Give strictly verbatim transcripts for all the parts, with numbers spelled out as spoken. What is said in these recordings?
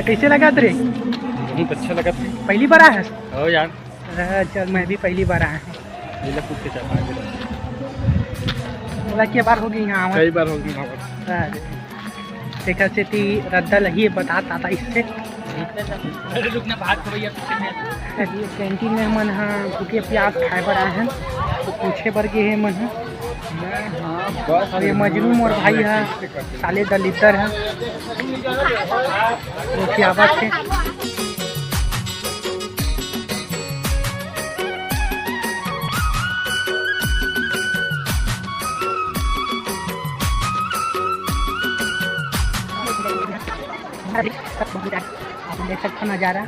कैसे लगत रे? बहुत अच्छा लगत हे। पहली बार आए हस? हो यार। अरे चल, मैं भी पहली बार आए हँव। ये ले, पूछ के चल, आगे ले। बोला के बार होगे इहाँ आवत? कई बार होगे इहाँ आवत। अरे, तेखर सेती रद्दा ल ही बतात आता इससे। अरे रुकना, भात खवैया पीछे में। कैंटीन में हमन ह भूखे प्यास खाए बर आए हन, तो पूछे बर गे हे मन ह। अउ ये मजनू मोर भाई ह, साले दलिद्दर ह, गोठियावत हे। आप देख सकते हो नज़ारा।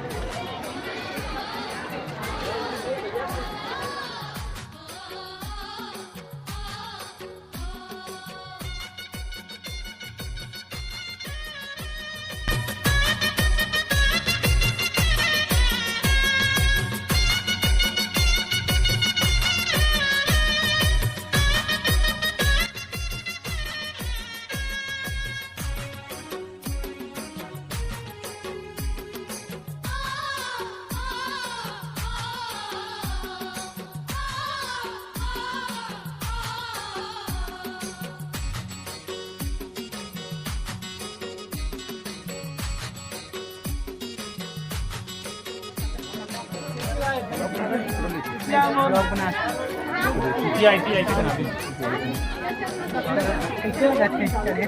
कैसे लगा टेस्ट करे?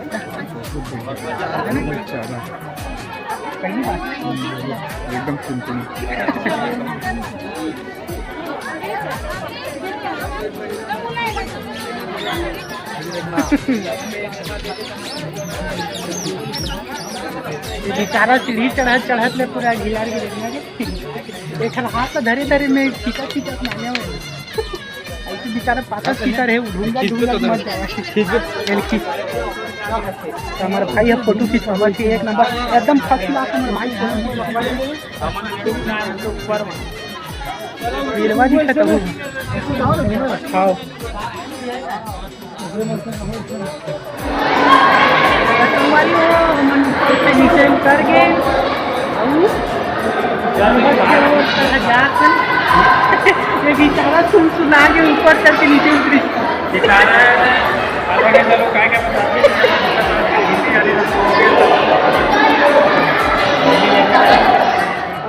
पहली बार? एकदम टुनटुनी। ये बेचारा सीढ़ी चढ़त चढ़त ले पूरा गिला गिला। एक हाथ धरे धरे में खींचा खींचा माने हो। ऐसे बेचारा पाता सीता रहे, ढूंढा ढूंढा मत जावा। तो हमारे भाई अब फोटो खिंचवावा चाहिए, एक नंबर एकदम फर्स्ट क्लास हमारे भाई। वीरवा जी खत्म हो गया। हाँ। संगवारी हो, हमन ऊपर से नीचे उतर गे। अउ संगत के ओर से जात हन। ये बेचारा सुनसुना के ऊपर चढ़ के नीचे उतरी। बेचारा है, पता नहीं चलो काय का बताते हैं।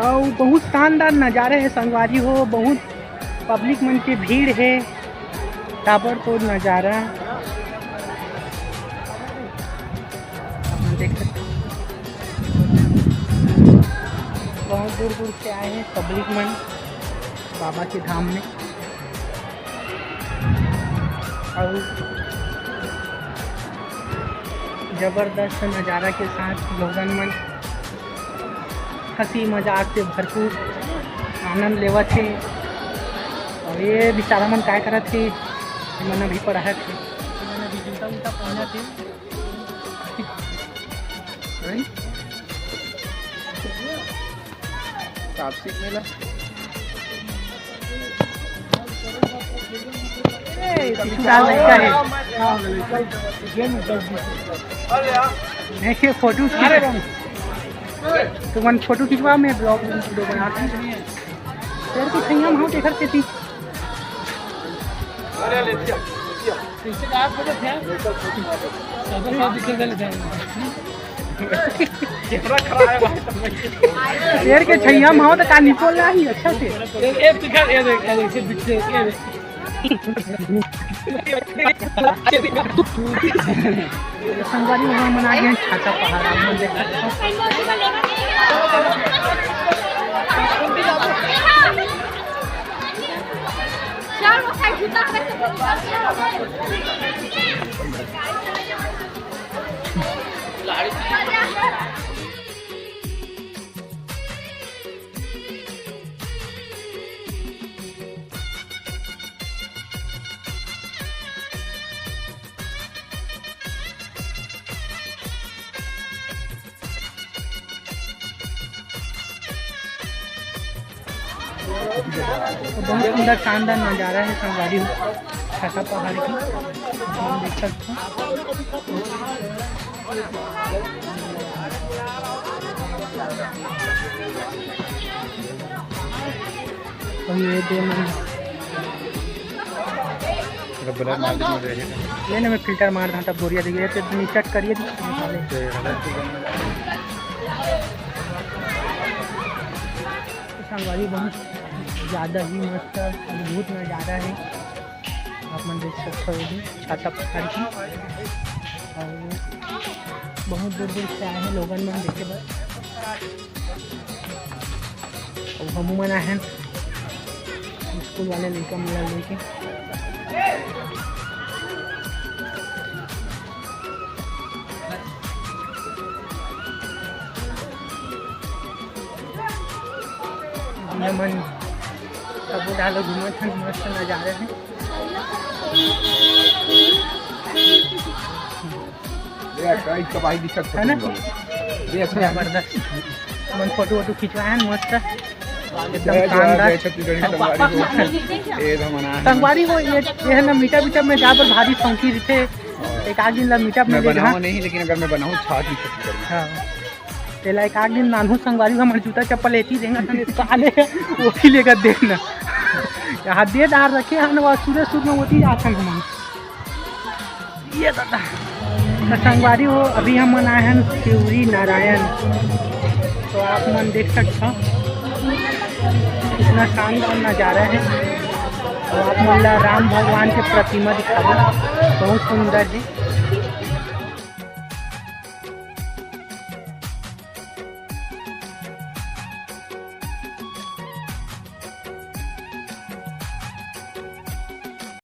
अउ बहुत शानदार नज़ारे हे संगवारी हो, बहुत पब्लिक मन के भीड़ हे। ताबड़तोड़ नज़ारा आप मन देख सकते हो। बहुत दूर दूर से आए हैं पब्लिक मन बाबा के धाम में। अउ जबरदस्त नज़ारा के साथ लोगन मन हंसी मजाक से भरपूर आनंद लेवत हे। अउ ये बेचारा मन काय करत हे, ये मन अभी पढ़त हे, ये मन अभी जूता उता पहनत हे। तापसिक मेला। ए, पिछू डाल लड़का है। देखिए फोटो खींच। तुमन फोटो खिंचवा, मैं ब्लॉग वीडियो बनात हँव। तेरे को सही हम हो देखत के थी। कैसे आप बोले थे? कैमरा खड़ा है भाई। शेर के छैया में हो तो का निकल रहा है अच्छा से। ये, ये दिखा, ये देख, ये देख, ये देख, ये देख। संगवारी हो, हमन आ गए हैं छाता पहाड़, आप मन देख सकते हो। बहुत सुंदर शानदार नज़ारा है संगवारी हो, छाता पहाड़ की, आप देख सकते हो। अउ ये दे मन रबड़ा मार दे रहे हैं। ले ना, मैं फिल्टर मार देहा, तब गोरिया दिखे, तो नीचे करिए दी। तो संगवारी, बहुत ज़्यादा ही मस्त अद्भुत नज़ारा है। आप मन देख सकते हो, ये छाता पहाड़ की, और बहुत दूर दूर से आए हैं लोगन मन देखे बर। अउ हमू मन आए हन स्कूल वाले लइका मन ला लेके। हमन सबो डालो घूमत हन, मस्त नजारा है। ये कई तबाही दिखत है ना? ये अच्छा है। जबरदस्त। मन फोटो वोटो खिंचवाए हैं मस्त, एकदम जय जोहार, शानदार। जय छत्तीसगढ़ी संगवारी हो। ए धमना है। संगवारी हो, ये, ये है ना, मीठा मीठा में जाए बर भारी शौकी रहिथे। एक आध दिन ला मीठा में मैं ले जा। बनाऊँ नहीं, लेकिन अगर मैं बनाऊँ, छाट नहीं सकती गर्मी। हाँ। तेला एक आध दिन नानहू संगवारी हो, हमर जूता चप्पल एती देंगा, तने साले वो भी लेकर देखना। यहाँ दे डार रखे हैं, वो सुरे सुर में होती जात हन हमन। ये दादा। तो संगवारी हो, अभी हमन आए हन शिवरी नारायण। तो आप मन देख सकते हो, कितना शानदार नजारा है। और आप मन ला राम भगवान के प्रतिमा दिखाबो, बहुत सुंदर है।